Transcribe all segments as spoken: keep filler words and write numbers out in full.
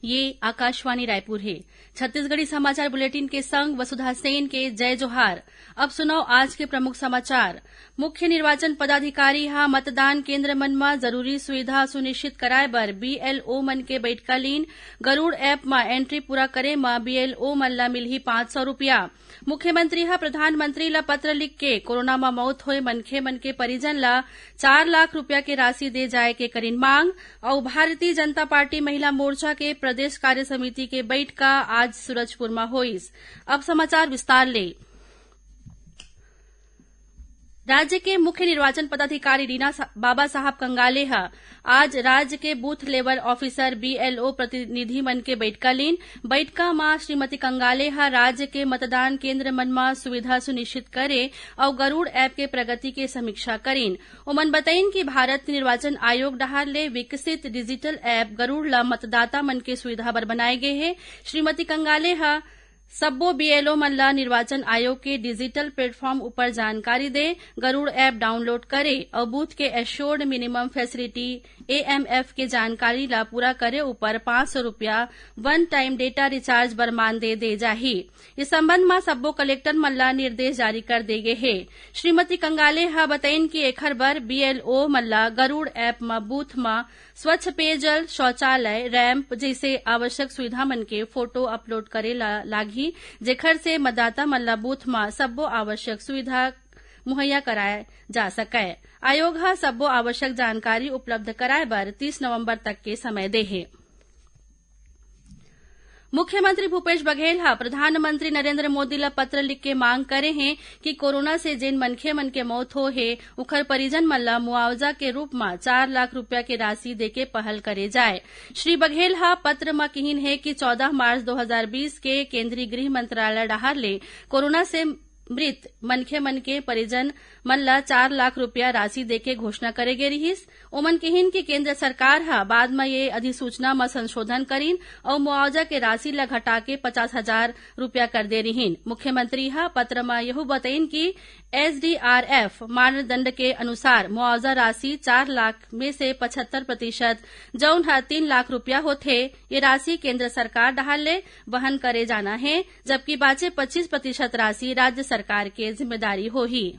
ये आकाशवाणी रायपुर हे। छत्तीसगढ़ी समाचार बुलेटिन के संग वसुधा सेन के जय जोहार। अब सुनव आज के प्रमुख समाचार। मुख्य निर्वाचन पदाधिकारी ह मतदान केंद्र मन म जरूरी सुविधा सुनिश्चित कराए बर बीएलओ मन के बइठका लीन। गरुड़ ऐप म एंट्री पूरा करे म बीएलओ मन ल मिलही पाँच सौ रुपया। मुख्यमंत्री ह प्रधानमंत्री ल पत्र लिख के कोरोना म मौत होए मनखे मन के परिजन ल चार लाख रुपया के राशि दे जाए के करिन मांग। अउ भारतीय जनता पार्टी महिला मोर्चा के प्रदेश कार्य समिति के बइठका आज सूरजपुर म होइस। अब समाचार विस्तार ले। राज्य के मुख्य निर्वाचन पदाधिकारी रीना सा-, बाबा साहब कंगाले ह आज राज्य के बूथ लेवल ऑफिसर, बीएलओ, प्रतिनिधि मन के बइठका लीन। बइठका म श्रीमती कंगाले ह राज्य के मतदान केंद्र मन म सुविधा सुनिश्चित करे अउ गरुड़ ऐप के प्रगति के समीक्षा करीन। ओमन बतईन कि भारत निर्वाचन आयोग डहार ले विकसित डिजिटल ऐप गरुड़ ल मतदाता मन के सुविधा बर बनाए गे हे। श्रीमती कंगाले ह सब्बो बीएलओ मन ल निर्वाचन आयोग के डिजिटल प्लेटफॉर्म ऊपर जानकारी दे, गरुड़ ऐप डाउनलोड करे अउ बूथ के एश्योर्ड मिनिमम फैसिलिटी, एएमएफ, के जानकारी ल पूरा करे ऊपर पाँच सौ रुपया वन टाइम डेटा रिचार्ज बर मानदेय दे जाही। इस संबंध म सब्बो कलेक्टर मन ल निर्देश जारी कर दे गे हे। श्रीमती कंगाले ह बतईन कि एखर बर बीएलओ मन ल गरुड़ ऐप म बूथ म स्वच्छ पेयजल, शौचालय, रैंप जइसे आवश्यक सुविधा मन के फोटो अपलोड करे ला लागही, जेखर से मतदाता मन ला बूथ म सब्बो आवश्यक सुविधा मुहैया कराए जा सकय। आयोग ह सब्बो आवश्यक जानकारी उपलब्ध कराए बर तीस नवंबर तक के समय दे हे। मुख्यमंत्री भूपेश बघेल ह प्रधानमंत्री नरेंद्र मोदी ल पत्र लिख के मांग करे हे कि कोरोना से जेन मनखे मन के मौत हो हे, उखर परिजन मन ल मुआवजा के रूप म चार लाख रुपया के राशि देके पहल करे जाए। श्री बघेल ह पत्र म किहिन हे कि चौदह मार्च दो हज़ार बीस के केंद्रीय गृह मंत्रालय डहार ले कोरोना से मृत मनखे मन के परिजन मन ल चार लाख रुपया राशि देके घोषणा करे गे रिहिस। ओमन किहिन कि केंद्र सरकार ह बाद म ये अधिसूचना म संशोधन करिन अउ मुआवजा के राशि ल घटाके पचास हजार रुपया कर दे रिहिन। मुख्यमंत्री ह पत्र म यहू बतईन कि एसडीआरएफ मानदंड के अनुसार मुआवजा राशि चार लाख में से पचहत्तर प्रतिशत, जउन ह तीन लाख रुपया होथे, ये राशि केंद्र सरकार डहार ले वहन करे जाना हे, जबकि बांचे पच्चीस प्रतिशत राशि राज्य सरकार के जिम्मेदारी होही।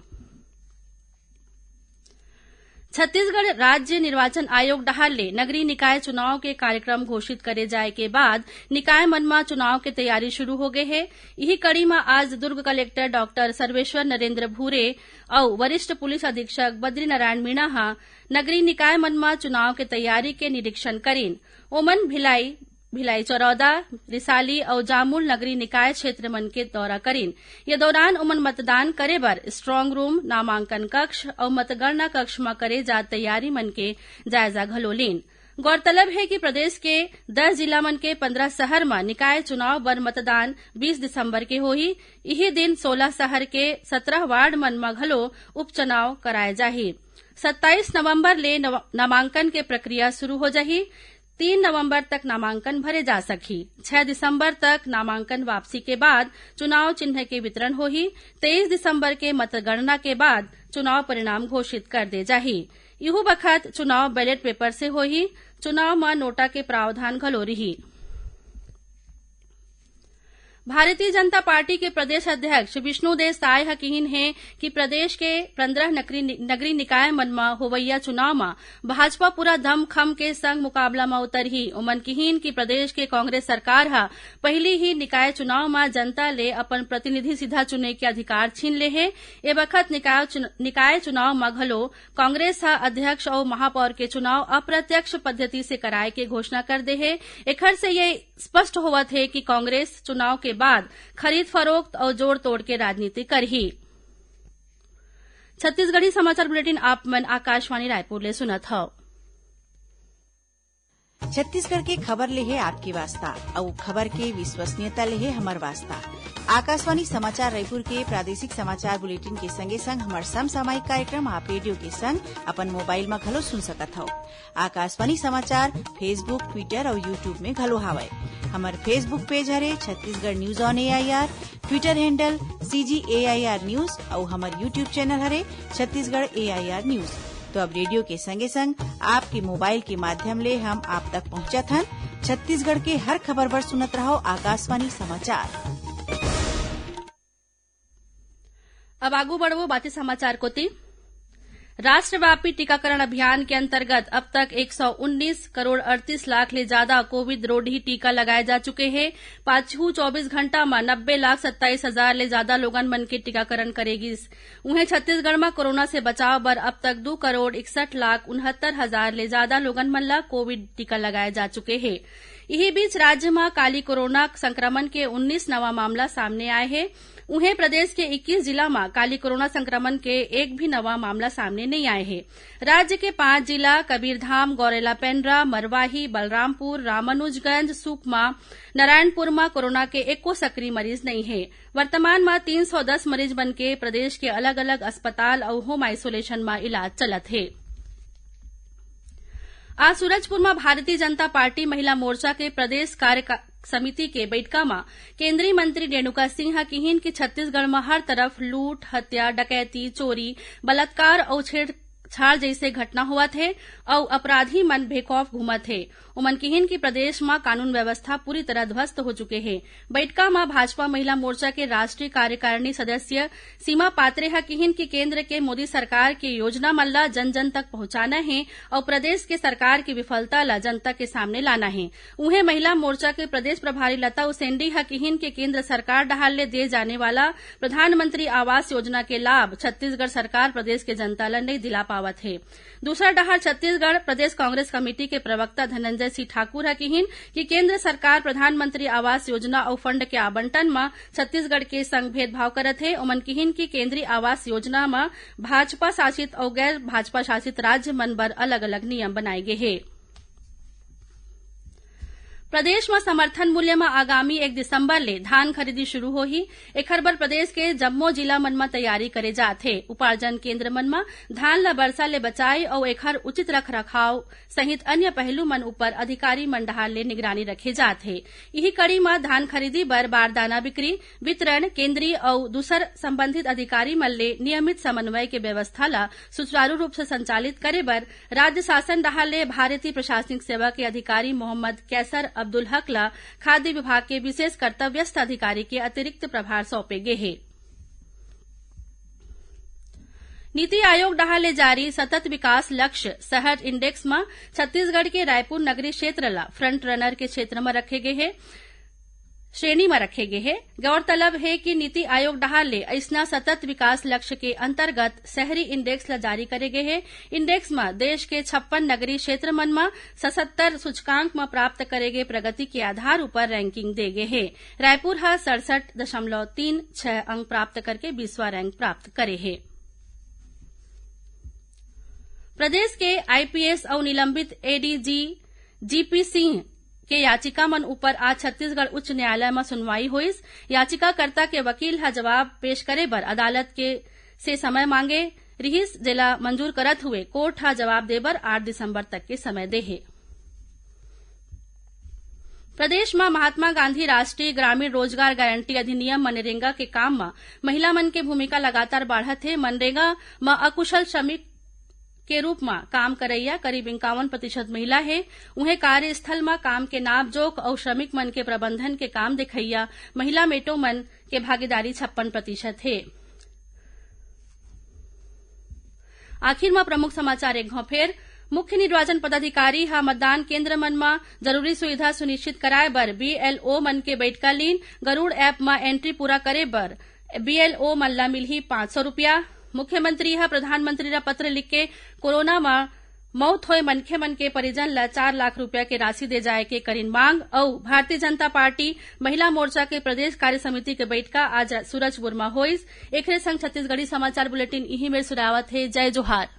छत्तीसगढ़ राज्य निर्वाचन आयोग डहार ले नगरीय निकाय चुनाव के कार्यक्रम घोषित करे जाए के बाद निकाय मन म चुनाव के तैयारी शुरू हो गे हे। इही कड़ी म आज दुर्ग कलेक्टर डॉक्टर सर्वेश्वर नरेंद्र भूरे अउ वरिष्ठ पुलिस अधीक्षक बद्रीनारायण मीणा ह नगरीय निकाय मन म चुनाव के तैयारी के निरीक्षण करीन। ओमन भिलाई, भिलाई चरौदा, रिसाली अउ जामुल नगरीय निकाय क्षेत्र मन के दौरा करीन। ये दौरान ओमन मतदान करे बर स्ट्रांग रूम, नामांकन कक्ष अउ मतगणना कक्ष म करे जात तैयारी मन के जायजा घलो लीन। गौरतलब हे कि प्रदेश के दस जिला मन के पन्द्रह शहर म निकाय चुनाव बर मतदान बीस दिसंबर के होही। इही दिन सोलह शहर के सत्रह वार्ड मन म घलो उपचुनाव कराए जाही। सत्ताईस नवंबर ले नव-, नामांकन के प्रक्रिया शुरू हो जाही। तीन नवंबर तक नामांकन भरे जा सकही। छह दिसंबर तक नामांकन वापसी के बाद चुनाव चिन्ह के वितरण होही। तेईस दिसंबर के मतगणना के बाद चुनाव परिणाम घोषित कर दे जाही। इहू बखत चुनाव बैलेट पेपर से होही। चुनाव म नोटा के प्रावधान घलो रिही। भारतीय जनता पार्टी के प्रदेश अध्यक्ष विष्णुदेव साय ह किहिन हे कि प्रदेश के पन्द्रह नगरी, नगरीय निकाय मन म होवइया चुनाव म भाजपा पूरा दमखम के संग मुकाबला म उतरही। ओमन किहिन कि प्रदेश के कांग्रेस सरकार ह पहिली ही निकाय चुनाव म जनता ले अपन प्रतिनिधि सीधा चुने के अधिकार छीन ले हे। ए बखत निकाय चुन-, निकाय चुनाव म घलो कांग्रेस ह अध्यक्ष अउ महापौर के चुनाव अप्रत्यक्ष पद्धति से कराए के घोषणा कर दे हे। एखर से ये स्पष्ट होवत हे कि कांग्रेस चुनाव के बाद खरीद फरोख्त अउ जोड़ तोड़ के राजनीति करही। छत्तीसगढ़ी समाचार बुलेटिन आप मन आकाशवाणी रायपुर ले सुनत हव। छत्तीसगढ़ के खबर ले हे आपके वास्ता, अउ खबर के विश्वसनीयता ले हे हमर वास्ता। आकाशवाणी समाचार रायपुर के प्रादेशिक समाचार बुलेटिन के संगे संग हमर समसामयिक कार्यक्रम आप रेडियो के संग अपन मोबाइल म घलो सुन सकत हव। आकाशवाणी समाचार Facebook, Twitter अउ YouTube में घलो हावय। हमर Facebook पेज हरे Chhattisgarh news on AIR, Twitter handle CG AIR news अउ हमर YouTube चैनल हरे छत्तीसगढ़ एआईआर न्यूज। तो अब रेडियो के संगे संग आपके मोबाइल के माध्यम ले हम आप तक पहुंचत हन। छत्तीसगढ़ के हर खबर बर सुनत रहव आकाशवाणी समाचार। अब आगू बढ़बो बाकी समाचार कोति। राष्ट्रव्यापी टीकाकरण अभियान के अंतर्गत अब तक एक सौ उन्नीस करोड़ अड़तीस लाख ले जादा कोविड रोधी टीका लगाए जा चुके हे। पाछू चौबीस घंटा म नब्बे लाख सत्ताईस हजार ले जादा लोगन मन के टीकाकरण करे गिस। उहें, छत्तीसगढ़ म कोरोना से बचाव बर अब तक दू करोड़ इकसठ लाख उनहत्तर हजार ले जादा लोगन मन ल कोविड टीका लगाए जा चुके हे। इही बीच, राज्य म काली कोरोना संक्रमण के उन्नीस नवा मामला सामने आए हे। उहें, प्रदेश के इक्कीस जिला म काली कोरोना संक्रमण के एक भी नवा मामला सामने नइ आए हे। राज्य के पांच जिला कबीरधाम, गौरेला पेंड्रा, मरवाही, बलरामपुर, रामानुजगंज, सुकमा, नारायणपुर म कोरोना के एको सक्रिय मरीज नइ हे। वर्तमान म तीन सौ दस मरीज मन के प्रदेश के अलग-अलग अस्पताल अउ होम आइसोलेशन म इलाज चलत हे। आज सूरजपुर म भारतीय जनता पार्टी महिला मोर्चा के प्रदेश कार्य का-, समिति के बइठका म केंद्रीय मंत्री रेणुका सिंह ह किहिन कि छत्तीसगढ़ म हर तरफ लूट, हत्या, डकैती, चोरी, बलात्कार अउ छेड़छाड़ जइसे घटना होवत हे अउ अपराधी मन बेखौफ घूमत हे। ओमन किहिन कि प्रदेश म कानून व्यवस्था पूरी तरह ध्वस्त हो चुके हे। बइठका म भाजपा महिला मोर्चा के राष्ट्रीय कार्यकारिणी सदस्य सीमा पात्रे ह किहिन कि केंद्र के मोदी सरकार के योजना मन ल जन-जन तक पहुंचाना हे अउ प्रदेश के सरकार के विफलता ल जनता के सामने लाना हे। उहें, महिला मोर्चा के प्रदेश प्रभारी लता उसेंडी ह किहिन कि केंद्र सरकार डहार ले दिए जाने वाला प्रधानमंत्री आवास योजना के लाभ छत्तीसगढ़ सरकार प्रदेश के जनता ल नइ दिला पावत हे। दूसर डहार छत्तीसगढ़ प्रदेश कांग्रेस कमेटी के प्रवक्ता धनंजय सिंह ठाकुर ह किहिन कि केंद्र सरकार प्रधानमंत्री आवास योजना अउ फंड के आवंटन म छत्तीसगढ़ के संग भेदभाव करत हे। ओमन किहिन कि केंद्रीय आवास योजना म भाजपा शासित अउ गैर भाजपा शासित राज्य मन बर अलग-अलग नियम बनाए गे हे। प्रदेश म समर्थन मूल्य म आगामी एक दिसंबर ले धान खरीदी शुरू होही। एखर बर प्रदेश के जम्मो जिला मन म तैयारी करे जात हे। उपार्जन केंद्र मन म धान ल बरसा ले बचाए अउ एखर उचित रखरखाव सहित अन्य पहलू मन उपर अधिकारी मन डहार ले निगरानी रखे जात हे। इही कड़ी म धान खरीदी बर बारदाना बिक्री, वितरण, केंद्रीय अउ दूसर संबंधित अधिकारी मन ले नियमित समन्वय के व्यवस्था ल सुचारू रूप से संचालित करे बर राज्य शासन डहार ले भारतीय प्रशासनिक सेवा के अधिकारी मोहम्मद कैसर अब्दुल हक ल खाद्य विभाग के विशेष कर्तव्यस्थ अधिकारी के अतिरिक्त प्रभार सौंपे गे हे। नीति आयोग डहार ले जारी सतत विकास लक्ष्य शहर इंडेक्स म छत्तीसगढ़ के रायपुर नगरीय क्षेत्र ल फ्रंट रनर के क्षेत्र म रखे गे हे, श्रेणी म रखे गे हे। गौरतलब हे कि नीति आयोग डहार ले अइसना सतत विकास लक्ष्य के अंतर्गत शहरी इंडेक्स ल जारी करे गे हे। इंडेक्स म देश के छप्पन नगरीय क्षेत्र मन म सतहत्तर सूचकांक म प्राप्त करे गे प्रगति के आधार उपर रैंकिंग दे गे हे। रायपुर ह सड़सठ दशमलव तीन छह अंक प्राप्त करके बीसवां रैंक प्राप्त करे हे। प्रदेश के आईपीएस अउ निलंबित एडीजी जीपी सिंह के याचिका मन उपर आज छत्तीसगढ़ उच्च न्यायालय म सुनवाई होइस। याचिकाकर्ता के वकील ह जवाब पेश करे बर अदालत के, से समय मांगे रिहिस, जेला मंजूर करत हुए कोर्ट ह जवाब दे बर आठ दिसंबर तक के समय दे हे। प्रदेश म महात्मा गांधी राष्ट्रीय ग्रामीण रोजगार गारंटी अधिनियम मनरेगा के काम म महिला मन के भूमिका लगातार बाढ़त हे। मनरेगा म अकुशल श्रमिक के रूप म काम करइया करीब इक्यावन प्रतिशत महिला हे। उहें, कार्यस्थल म काम के नापजोख अउ श्रमिक मन के प्रबंधन के काम देखइया महिला मेटो मन के भागीदारी छप्पन प्रतिशत हे। आखिर म प्रमुख समाचार एक घौं फेर। मुख्य निर्वाचन पदाधिकारी ह मतदान केंद्र मन म जरूरी सुविधा सुनिश्चित कराए बर बीएलओ मन के बइठका लीन। गरुड़ ऐप म एंट्री पूरा करे बर बीएलओ मन ल मिलही पांच सौ रुपया। मुख्यमंत्री ह प्रधानमंत्री ल पत्र लिख के कोरोना म मउत होए मनखे मन के परिजन ल चार लाख रुपया के राशि दे जाए के करिन मांग। अउ भारतीय जनता पार्टी महिला मोर्चा के प्रदेश कार्य समिति के बइठका आज सूरजपुर म होइस। एखरे संग छत्तीसगढ़ी समाचार बुलेटिन इही मेर सुरावत हे। जय जोहार।